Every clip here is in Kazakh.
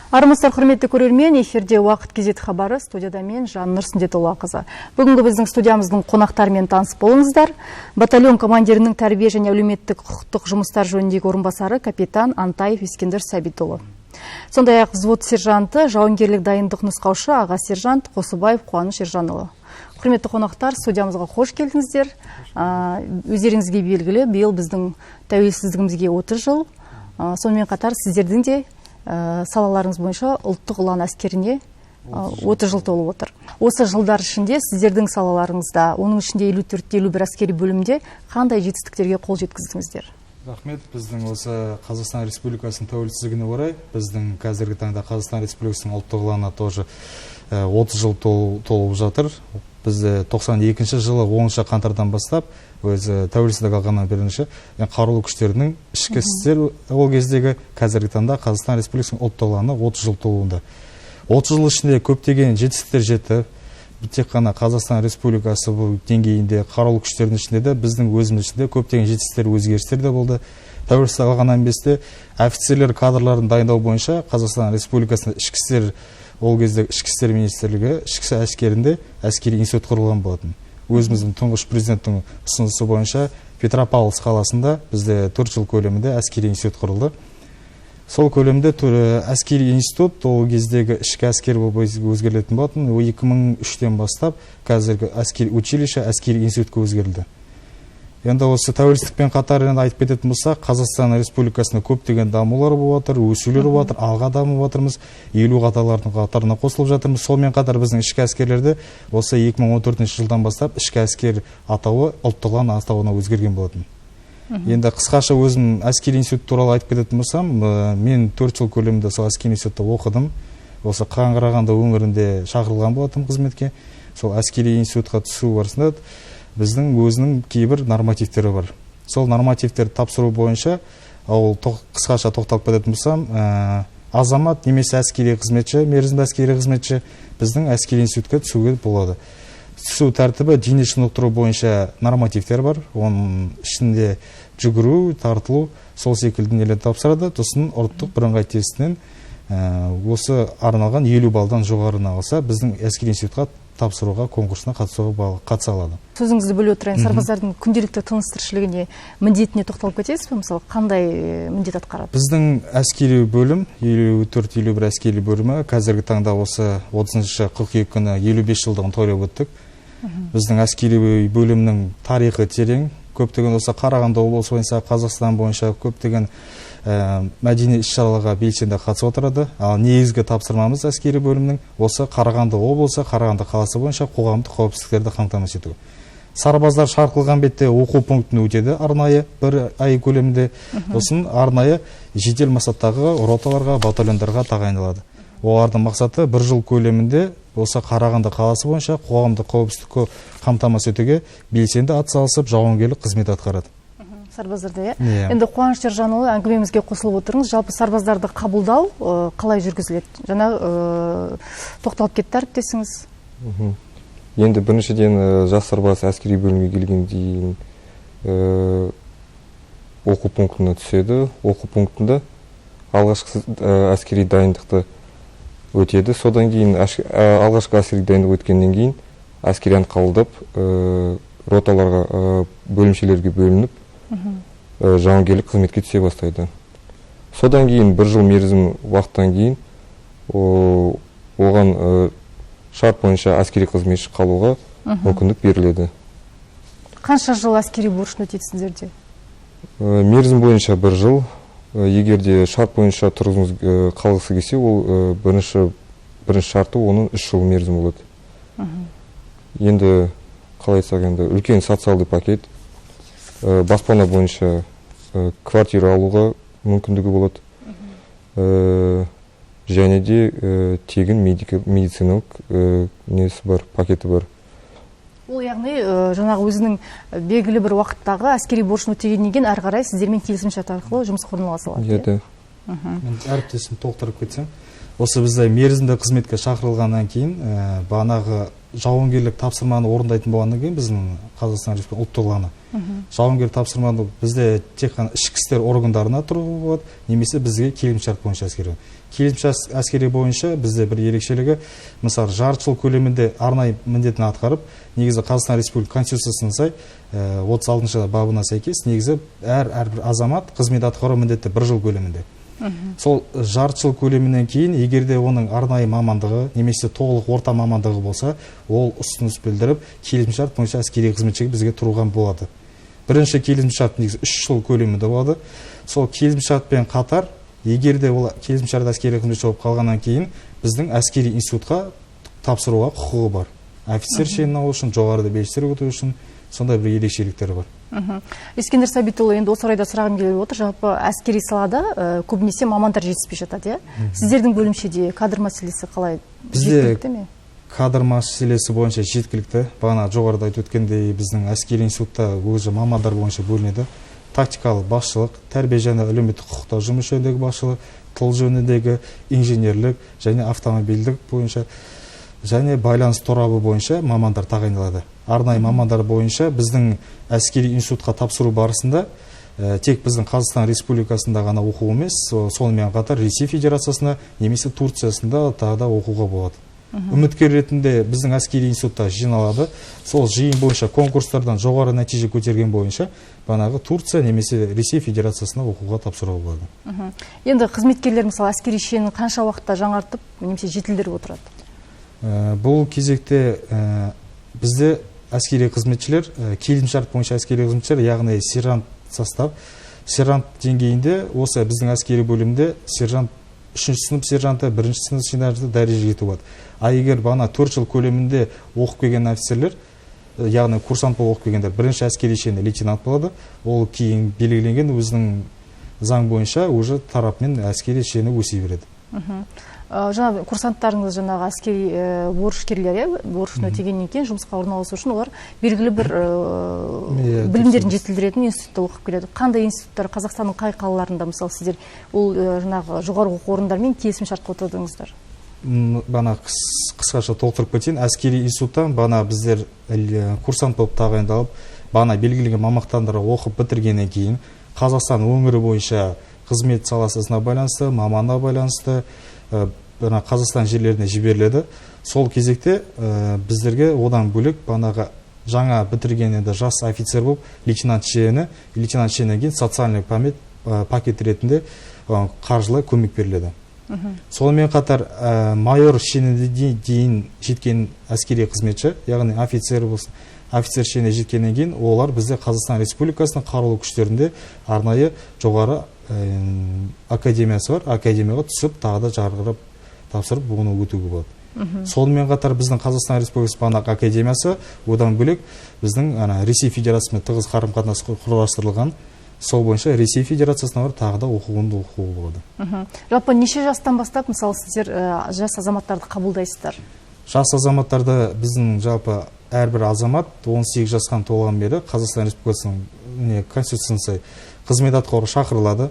Армысыздар, құрметті көрермен, эфирде «Уақыт» кезет хабары, студияда мен, Жаннұр Сүндетоллақызы. Бүгінгі біздің студиямыздың қонақтарымен таныс болыңыздар. Батальон командирінің тәрбие және әлеуметтік құқықтық жұмыстар жөніндегі орынбасары, капитан Антаев Ескендір Сәбитұлы. Сондай-ақ взвод сержанты, жауынгерлік дайындық нұсқаушы, аға сержант Қосыбаев Қуаныш Ержанұлы. Құрметті қонақтар, студиямызға қош келдіңіздер. Өздеріңізге белгілі, биыл біздің тәуелсіздігімізге 30 жыл. Сонымен қатар сіздердің де салаларыңыз бойынша ұлттық ұлан әскеріне 30 жыл толып отыр. Осы жылдар ішінде сіздердің салаларыңызда, оның ішінде 54-51 әскери бөлімде қандай жетістіктерге қол жеткіздіңіздер? Рахмет. Біздің осы Қазақстан Республикасының тәуелсіздігіне орай, біздің қазіргі таңда Қазақстан Республикасының ұлттық ұланына тоже 30 жыл толып жатыр. Бізде 92 жылы 10 қаңтардан бастап, өзі тәуелсіздік алғаннан бірінші қарулы күштерінің ішкі істер ол кездегі, қазіргі таңда Қазақстан Республикасының ұлттық ұланы 30 жыл толуында. 30 жыл ішінде көптеген жетістіктер жетті. Тек қана Қазақстан Республикасы бұл деңгейінде, қарулы күштердің ішінде де, біздің өзіміз ішінде көптеген жетістіктер, өзгерістер де болды. Тәуелсіздік алғаннан бесте офицерлер кадрларын дайындау бойынша Қазақстан Республикасының ішкі істер, ол кезде ішкі істер министрлігі ішкі әскерінде әскери институт құрылған болатын. Өзіміздің тұңғыш президенттің ұсынысы бойынша Петропавловск қаласында бізде 4 жыл көлемінде әскери институт құрылды. Сол көлемде әскери институт ол кездегі ішкі әскер болып өзгерілетін болатын. Ол 2003-тен бастап қазіргі әскери училище, әскери институтқа өзгерілді. Енді осы тәуелсіздікпен қатар енді айтып кететін болсақ, Қазақстан Республикасында көптеген дамулар болып жатыр, өсулер болып жатыр, алға дамып жатырмыз, 50 қатарлардың қатарына қосылып жатырмыз. Сонымен қатар біздің ішкі әскерлерде осы 2014 жылдан бастап ішкі әскер атауы ұлттық ұлан атауына өзгерген болатын. Енді қысқаша өзім әскери институт туралы айтып кететін болсам, мен 4 жыл көлемінде сол әскери институтта оқыдым. Осы Қарағанды өңірінде шақырылған болатын қызметке. Сол әскери институтқа түсу барысында біздің өзінің кейбір нормативтері бар. Сол нормативтерді тапсыру бойынша ол қысқаша тоқталып кететін болсам, азамат немесе әскери қызметші, мерзімді әскери қызметші біздің әскери институтқа түсуге болады. Түсу тәртібі дене шынықтыру бойынша нормативтер бар. Оның ішінде жүгіру, тартылу, сол секілді нелер тапсырады. Сосын ұлттық бірыңғай тестінен осы арналған 50 балдан жоғарыны алса, біздің әскери институтқа тапсыруға, конкурсына қатысуға қатыса алады. Сөзіңізді бөле отырайын, сарбаздардың күнделікті тыныс тіршілігіне, міндетіне тоқталып кетесіз бе? Мысалы, қандай міндет атқарады? Біздің әскери бөлім, 54-51 әскери бөлімі, қазіргі таңда осы 30 қыркүйек күні 55 жылдығын тойлап өттік. Біздің әскери бөлімнің тарихы терең, көптеген осы Қарағанды облысы бойынша, Қазақстан бойынша көптеген мәдени іс-шараларға белсенді қатысып отырады. Ал негізгі тапсырмамыз әскери бөлімнің осы Қарағанды облысы, Қарағанды қаласы бойынша қоғамдық қауіпсіздіктерді қамтамасыз ету. Сарбаздар шақырылған бетте оқу пунктін өтеді арнайы бір ай көлемінде. Сосын арнайы жедел мақсаттағы роталарға, батальондарға тағайындалады. Олардың мақсаты бір жыл көлемінде осы Қарағанды қаласы бойынша қоғамдық қауіпсіздікті қамтамасыз етуге белсенді атсалысып, жауынгерлік қызмет атқарады. Сарбаздарды, иә? Енді Қуаныш Ержанұлы, әңгімемізге қосылып отырыңыз. Жалпы сарбаздарды қабылдау қалай жүргізіледі? Жаңа тоқталып кетті әріптесіңіз. Енді біріншіден, жас сарбаз әскери бөлімге келген дейін оқу пунктіне түседі. Оқу пунктінде алғашқы әскери дайындықты өтеді. Содан кейін алғашқы әскери дайындық өткеннен кейін әскери ант қабылдап, роталарға, бөлімшелерге бөлініп, жауынгерлік қызметке түсе бастайды. Содан кейін бір жыл мерзім уақыттан кейін оған шарт бойынша әскери қызметші қалуға мүмкіндік беріледі. Қанша жыл әскери борышын өтейді сіздерде? Мерзім бойынша бір жыл. Егер де шарт бойынша тұрғыңыз қалғысы келсе, ол бірінші шарты оның 3 жыл мерзім болады. Енді қалай айтсақ, енді үлкен социалды пакет, баспана бойынша квартира алуға мүмкіндігі болады. Және де тегін медициналық несі бар, пакеті бар. Ол яғни жаңағы өзінің белгілі бір уақыттағы әскери борышын өтегеннен кейін әрі қарай сіздермен келісімшарт арқылы жұмысқа орналаса алады, Иә, иә? да. Мен әріптесім толықтырып кетсем, осы бізде мерзімді қызметке шақырылғаннан кейін, бағанағы жауынгерлік тапсырманы орындайтын болғаннан кейін біздің Қазақстан Республикасы ұлттық ұланы Жауынгер тапсырманы бізде тек қана ішкі істер органдарына тұруға болады, немесе бізге келісімшарт бойынша әскери. Келісімшарт әскери бойынша бізде бір ерекшелігі, мысалы, жарты жыл көлемінде арнайы міндетін атқарып, негізі Қазақстан Республикасы Конституциясына сай 36 бабына сәйкес негізі әрбір азамат қызмет атқару міндетті бір жыл көлемінде. Сол жарты жыл көлемінен кейін, егер де оның арнайы мамандығы немесе толық орта мамандығы болса, ол ұсыныс білдіріп, келісімшарт бойынша әскери қызметшіге бізге тұруға болады. Бірінші келісімшарт негізі 3 жыл көлемінде болады. Сол келісімшартпен қатар, егер де ол келісімшарт әскери қызметші болып қалғаннан кейін, біздің әскери институтқа тапсыруға құқығы бар. Офицер шенін алу үшін, жоғары белгілер өту үшін сондай бір ерекшеліктері бар. Ескендір Сәбитұлы, енді осы орайда сұрағым келіп отыр. Жалпы әскери салада көбінесе мамандар жетіспей жатады, иә? Сіздердің бөлімшеде кадр мәселесі қалай? Бізде кадр мәселесі бойынша жеткілікті. Бағана жоғарыда айтып өткендей, біздің әскери институтта өзі мамандар бойынша бөлінеді. Тактикалық басшылық, тәрбие және әлеуметтік құқықтар жұмыс жөніндегі басшылық, тыл жөніндегі, инженерлік және автомобильдік бойынша және байланыс торабы бойынша мамандар тағайындалады. Арнайы мамандар бойынша біздің әскери институтқа тапсыру барысында тек біздің Қазақстан Республикасында ғана оқу емес, сонымен қатар Ресей Федерациясында немесе Турциясында тағы да оқуға болады. Үміткер ретінде біздің әскери институтта жиналады. Сол жиын бойынша конкурстардан жоғары нәтиже көтерген бойынша бағанағы Турция немесе Ресей Федерациясына оқуға тапсыруға болады. Енді қызметкерлер, мысалы, әскери шенін қанша уақытта жаңартып немесе жетілдіріп отырады? Бұл кезекте бізде әскери қызметшілер, келісімшарт бойынша әскери қызметшілер, яғни сержант состав, сержант деңгейінде осы біздің әскери бөлімде сержант 3-ші сынып сержанты, 1-ші сынып сержанты дәрежеге жетуге болады. А егер бағана 4 жыл көлемінде оқып келген офицерлер, яғни курсант болып оқып келгендер, бірінші әскери шені лейтенант болады, ол кейін белгіленген өзінің заң бойынша уже тарапымен әскери шені өсе береді. Жаңа курсанттарыңыз жаңағы әскери борышкерлер, борышын өтегеннен кейін жұмысқа орналасу үшін олар белгілі бір білімдерін жетілдіретін институтта оқып келеді. Қандай институттар Қазақстанның қай қалаларында, мысалы, сіздер ол жаңағы жоғары оқу орындарымен келісімшартқа отырдыңыздар? Бағана қысқаша толықтырып кетейін. Әскери институттан бағана біздер курсант болып тағайындалып, бағана белгіленген мамандықтарды оқып бітіргеннен кейін Қазақстан өңірі бойынша қызмет саласына байланысты, маманына байланысты Қазақстан жерлеріне жіберіледі. Сол кезекте біздерге одан бөлек бағанағы жаңа бітірген енді жас офицер болып лейтенант шені, лейтенант шенінен кейін социальный пакет ретінде қаржылай көмек беріледі. Сонымен қатар майор шеніне дейін жеткен әскери қызметші, яғни офицер болсын, офицер шеніне жеткеннен кейін олар бізде Қазақстан Республикасының қарулы күштерінде арнайы жоғары академиясы бар, академияға түсіп тағы да жарғырып тапсырып оны өтуге болады. Сонымен қатар біздің Қазақстан Республикасы бағанағы академиясы, одан бөлек біздің Ресей Федерациясымен тығыз қарым-қатынас құрастырылған, сол бойынша Ресей Федерациясына барып тағы да оқуын оқуға болады. Жалпы неше жастан бастап, мысалы, сіздер жас азаматтарды қабылдайсыздар? Жас азаматтарды біздің жалпы әрбір азамат 18 жасқа толған бері Қазақстан Республикасының Конституциясына сай қызмет атқаруға шақырылады.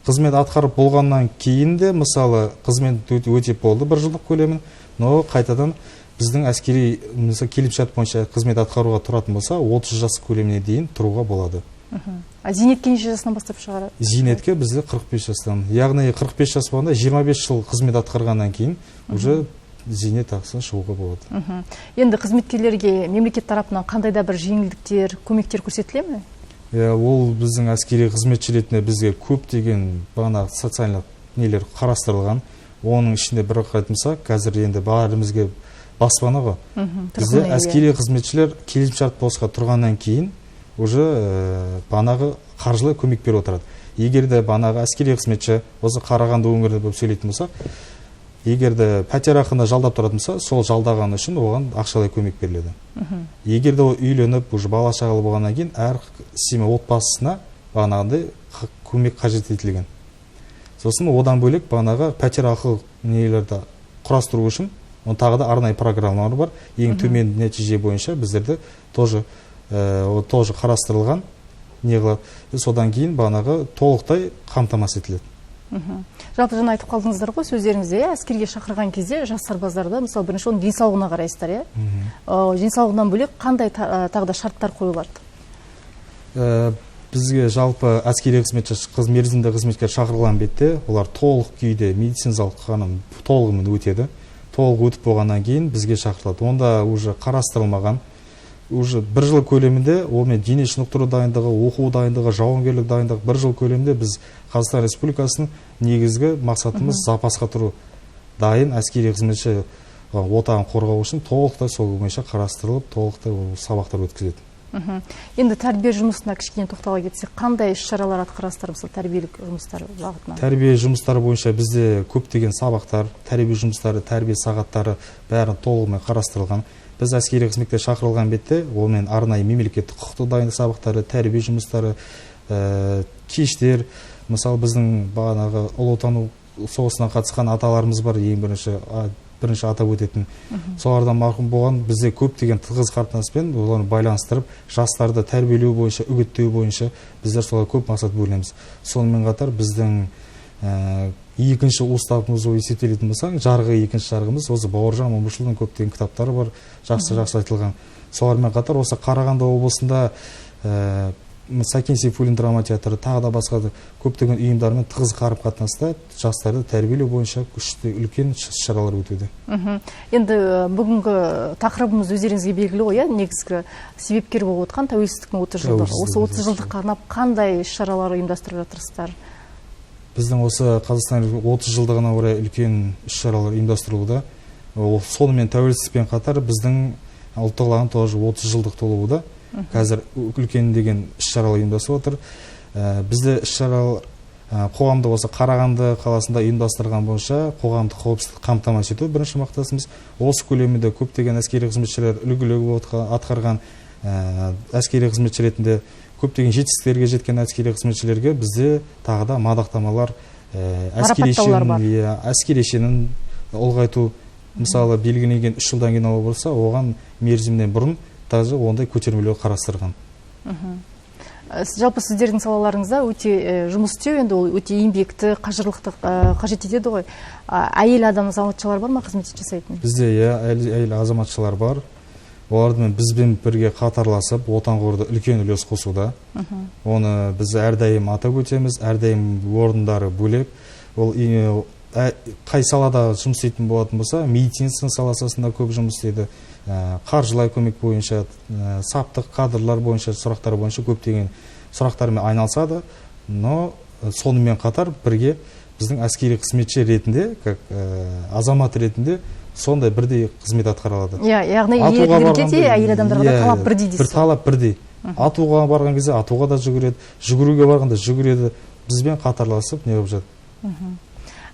Қызмет атқарып болғаннан кейін де, мысалы, қызмет өтеп болды бір жылдық көлемін, но қайтадан біздің әскери, мысалы, келісімшарт бойынша қызмет атқаруға тұратын болса, 30 жас көлеміне дейін тұруға болады. А зейнетке неше жастан бастап шығарады? Зейнетке бізде 45 жастан. Яғни 45 жас болғанда 25 жыл қызмет атқарғаннан кейін уже зейнет ақысын шығуға болады. Енді қызметкерлерге мемлекет тарапынан қандай да бір жеңілдіктер, көмектер көрсетіле ме? Ол біздің әскери қызметші ретінде бізге көптеген бағана социальный нелер қарастырылған. Оның ішінде бір қарайтын болсақ, қазір енді бәрімізге баспана ғой. Бізде әскери қызметшілер келісімшарт босқа тұрғаннан кейін уже бағанағы қаржылай көмек беріп отырады. Егер де бағанағы әскери қызметші осы Қарағанды өңірінде болып сөйлейтін болсақ, егер де пәтер ақыны жалдап тұратын болса, сол жалдаған үшін оған ақшалай көмек беріледі. Егер де ол үйленіп, уже бала шағалы болғаннан кейін әр семья отбасысына бағанағыдай көмек қажет етілген. Сосын одан бөлек бағанағы пәтер ақы нелерді құрастыру үшін оның тағы да арнайы программалар бар. Ең төмен нәтиже бойынша біздерде тоже қарастырылған не қылады. Содан кейін бағанағы толықтай қамтамасыз етіледі. Жалпы жаңа айтып қалдыңыздар ғой сөздеріңізде, әскерге шақырған кезде жас сарбаздарды, мысалы, бірінші оның денсаулығына қарайсыздар, иә? Денсаулығынан бөлек қандай тағы да шарттар қойылады? Бізге жалпы әскери қызметші, мерзімді қызметкер шақырылған бетте олар толық күйде медициналық қанын толығымен өтеді. Толық өтіп болғаннан кейін бізге шақырылады. Онда уже қарастырылмаған, уже бір жыл көлемінде онымен дене шынықтыру дайындығы, оқу дайындығы, жауынгерлік дайындық бір жыл көлемінде біз Қазақстан Республикасының негізгі мақсатымыз запасқа тұру, дайын әскери қызметші отанын қорғау үшін толықтай сол бойынша қарастырылып, толықтай ол сабақтар өткізіледі. Енді тәрбие жұмысына кішкене тоқтала кетсек, қандай іс-шаралар атқарасыздар, мысалы, тәрбиелік жұмыстар бағытынан? Тәрбие жұмыстары бойынша бізде көптеген сабақтар, тәрбие жұмыстары, тәрбие сағаттары бәрі толығымен қарастырылған. Біз әскери қызметке шақырылған бетте онымен арнайы мемлекеттік құқықтық дайындық сабақтары, тәрбие жұмыстары, кештер, мысалы біздің бағанағы Ұлы Отан соғысына қатысқан аталарымыз бар, ең бірінші атап өтетін. Солардан марқұм болған бізде көптеген тығыз қатынаспен оларды байланыстырып, жастарды тәрбиелеу бойынша, үгіттеу бойынша біздер солай көп мақсат бөлеміз. Сонымен қатар біздің екінші уставымыз болып есептелетін болсаң, жарғы, екінші жарғымыз осы Бауыржан Момышұлының көптеген кітаптары бар, жақсы-жақсы айтылған. Солармен қатар осы Қарағанды облысында Сәкен Сейфуллин драма театры, тағы да басқа да көптеген ұйымдармен тығыз қарым-қатынаста жастарды тәрбиелеу бойынша күшті үлкен іс-шаралар өтуде. Енді бүгінгі тақырыбымыз өздеріңізге белгілі ғой, иә, негізгі себепкер болып отқан тәуелсіздіктің 30 жылдығы. Осы 30 жылдыққа арнап қандай іс-шаралар ұйымдастырып жатырсыздар? Біздің осы Қазақстан 30 жылдығына орай үлкен іс-шаралар ұйымдастырылуда. Сонымен тәуелсіздікпен қатар біздің ұлттық ұлан тоже 30 жылдық толууда. Қазір үлкен деген іс-шаралар ұйымдасып отыр. Бізде іс-шаралар қоғамды осы Қарағанды қаласында ұйымдастырған бойынша қоғамдық қауіпсіздікті қамтамасыз ету бірінші мақсатымыз. Осы көлемінде көптеген әскери қызметшілер үлгілі болып атқарған, әскери қызметші ретінде көптеген жетістіктерге жеткен әскери қызметшілерге бізде тағы да мадақтамалар, әскери шенін ұлғайту, мысалы белгіленген 3 жылдан кейін алу болса, оған мерзімінен бұрын даже ондай көтермелеу қарастырған. Жалпы сіздердің салаларыңызда өте жұмыс істеу енді ол өте еңбекті, қажырлықты қажет етеді ғой. Әйел адам азаматшалар бар ма қызмет жасайтын? Бізде иә, әйел азаматшалар бар. Олармен бізбен бірге қатарласып, отан қорды үлкен үлес қосуда. Оны біз әрдайым атап өтеміз, әрдайым орындары бөлек. Ол қай салада жұмыс істейтін болатын болса, медицина саласында көп жұмыс істейді. Қаржылай көмек бойынша, саптық кадрлар бойынша, сұрақтар бойынша көптеген сұрақтармен айналысады. Но сонымен қатар бірге біздің әскери қызметші ретінде, как азамат ретінде сондай бірдей қызмет атқара алады. Иә, яғни ерлерге де, әйел адамдарға да талап бірдей дейсіз. Бір талап бірдей. Атуға барған кезде атуға да жүгіреді, жүгіруге барғанда жүгіреді. Бізбен қатарласып не болып жатыр.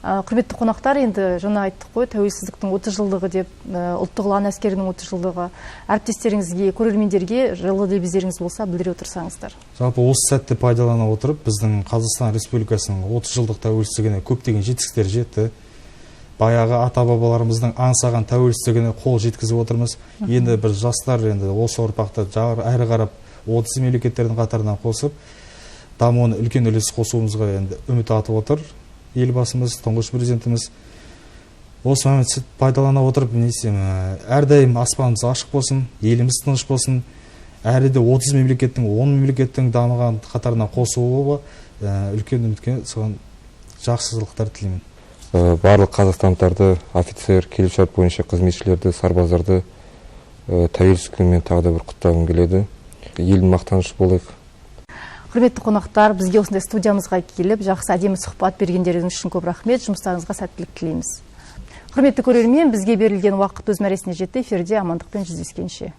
Құрметті қонақтар, енді жаңа айттық қой, тәуелсіздіктің 30 жылдығы деп, ұлттық ұлан әскерінің 30 жылдығы. Әріптестеріңізге, көрермендерге жылы лебіздеріңіз болса білдіре отырсаңыздар. Жалпы осы сәтті пайдалана отырып, біздің Қазақстан Республикасының 30 жылдық тәуелсіздігіне көптеген жетістіктер жетті. Баяғы ата-бабаларымыздың аңсаған тәуелсіздігіне қол жеткізіп отырмыз. Енді бір жастар, енді осы ұрпақты әрі қарап 30 мемлекеттердің қатарына қосып, дамуына үлкен үлес қосуымызға енді үміт артып отыр. Елбасымыз, тұңғыш президентіміз. Осы моментті пайдалана отырып, не десем, әрдайым аспанымыз ашық болсын, еліміз тыныш болсын, әрі де 30 мемлекеттің, 10 мемлекеттің дамыған қатарына қосылуы үлкен үмітке соған жақсылықтар тілеймін. Барлық қазақстандықтарды, офицер, келісімшарт бойынша қызметшілерді, сарбаздарды тәуелсіздік күнімен тағы да бір құттықтағым келеді. Елдің мақтанышы болайық. Құрметті қонақтар, бізге осындай студиямызға келіп, жақсы әдемі сұхбат бергендеріңіз үшін көп рахмет, жұмыстарыңызға сәттілік тілейміз. Құрметті көрермен, бізге берілген уақыт өз мәресіне жетті, эфирде амандықпен жүздескенше.